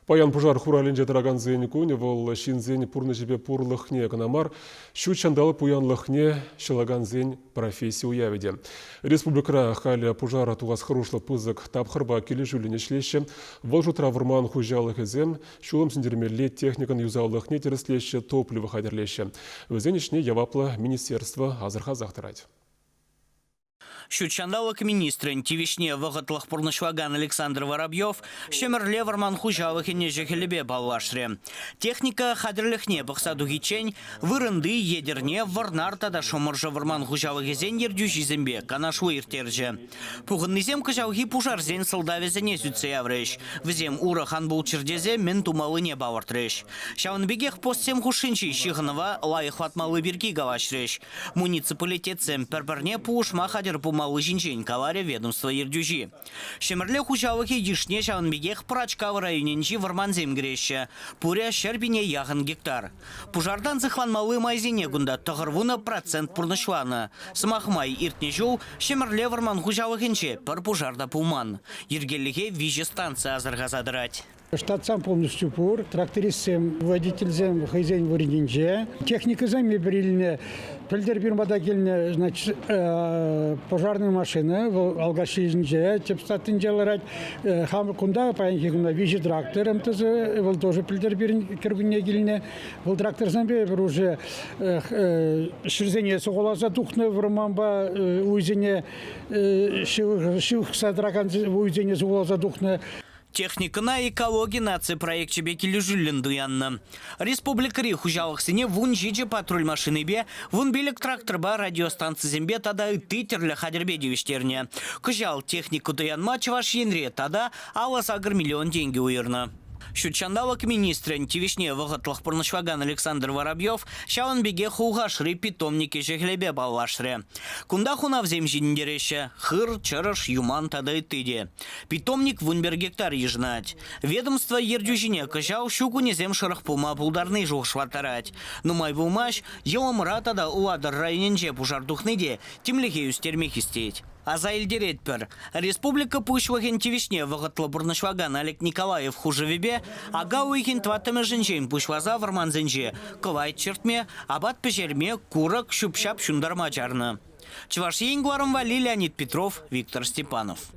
Паян пушар хуралӗнче тӑракансен кунӗ вӑл ҫынсен пурнӑҫӗпе пурлӑхне кӑна мар, ҫут ҫанталӑк пуянлӑхне ҫӑлакансен професси уявӗ те. Республикӑра халӗ пушар тухас хӑрушлӑх пысӑк тапхӑрпа килӗшӳллӗн ӗҫлеҫҫӗ. Вӑл шутра вӑрман хуҫалӑхӗсем ҫулӑм сӳнтермелли техникӑн юсавлӑхне тӗрӗслеҫҫӗ, топливо хатӗрлеҫҫӗ. Вӗсен ӗҫне яваплӑ министерство асӑрхасах тӑрать. Ҫут ҫанталӑк министрӗн тивӗҫне вӑхӑтлӑх пурнӑҫлакан Александр Воробьев Ҫӗмӗрле вӑрман хуҫалӑхӗн ӗҫӗ-хӗлӗпе паллашрӗ. Техника хатӗрлӗхне пӑхса тухиччен вырӑнти Етӗрне, Вӑрнар тата Шӑмӑршӑ вӑрман хуҫалӑхӗсен ертӳҫисемпе канашлу ирттерчӗ. Пухӑннисем кӑҫалхи пушарсен сӑлтавӗсене сӳтсе яврӗҫ. Вӗсем урӑх ан пулччӑр тесе мӗн тумаллине палӑртрӗҫ. Ҫавӑн пекех постсем хушшинчи ҫыхӑнӑва лайӑхлатмалли пирки калаҫрӗҫ. Муниципалитетсем пӗр-пӗрне пулӑшма хатӗр пулмалли ҫинчен каларӗ ведомство ертӳҫи. Ҫӗмӗрле хуҫалӑхӗ йышне ҫавӑн пекех Пӑрачкав районӗнчи вӑрмансем кӗреҫҫӗ. Пурӗ 100 пине яхӑн гектар. Пушартан сыхланмалли майсене кунта 90% пурнӑҫланӑ. Сӑмах май, иртнӗ ҫул Ҫӗмӗрле вӑрман хуҫалӑхӗнче пӗр пушар та пулман. Йӗркелӗхе виҫӗ станци асӑрхаса тӑрать. Штатсем полностью пур, трактористсем, водительсем хӑйсен вырӑнӗнче. Техникӑсем эпир илнӗ, пӗлтӗр пирӗн пата килнӗ, значит, пожарная машина, вӑл Алгашинче, тӗп статинче ларать. Хам кунта паянхи куна виҫӗ трактор МТЗ, вӑл тоже пӗлтӗр пирӗн кӗркунне килнӗ. Вӑл тракторсемпе эпир уже ҫӗрсене сухаласа тухнӑ вӑрманпа уйсене ҫывӑхса тӑракан уйсене сухаласа тухнӑ. Техникӑна экологи наци проекчӗпе килӗшӳллӗн туяннӑ. Республикӑри хуҫалӑхсене 17 патруль машинипе, 15 тракторпа, радиостанцисемпе тата ытти тӗрлӗ хатӗрпе тивӗҫтернӗ. Кӑҫал техника туянма Чӑваш Енре тата 58 миллион тенкӗ уйӑрнӑ. Ҫут ҫанталӑк министрӗн тивӗҫне вӑхӑтлӑх пурнӑҫлакан Александр Воробьев ҫавӑн пекех Улхашри питомник ӗҫӗ-хӗлӗпе паллашрӗ. Кунта хунавсем ҫитӗнтереҫҫӗ: хыр, чӑрӑш, юман тата ытти те. Питомник 11 гектар йышӑнать. Ведомство ертӳҫине кӑҫал ҫу кунӗсем шӑрӑх пулма пултарни шухӑшлаттарать. Нумай пулмасть Йӑлӑмра тата Улатӑр районӗнче пушар тухни те тимлӗхе ӳстерме хистет. Аса илтеретпӗр, республика Пуҫлӑхӗн тивӗҫне вӑхӑтлӑ пурнӑҫлакан Олег Николаев хушӑвӗпе ака уйӑхӗн тӑваттӑмӗшӗнчен пуҫласа вӑрмансенче кӑвайт чӗртме, апат пӗҫерме, курӑк, ҫӳп-ҫап ҫунтарма чарнӑ. Чӑваш Ен кӑларӑм валли Леонид Петров, Виктор Степанов.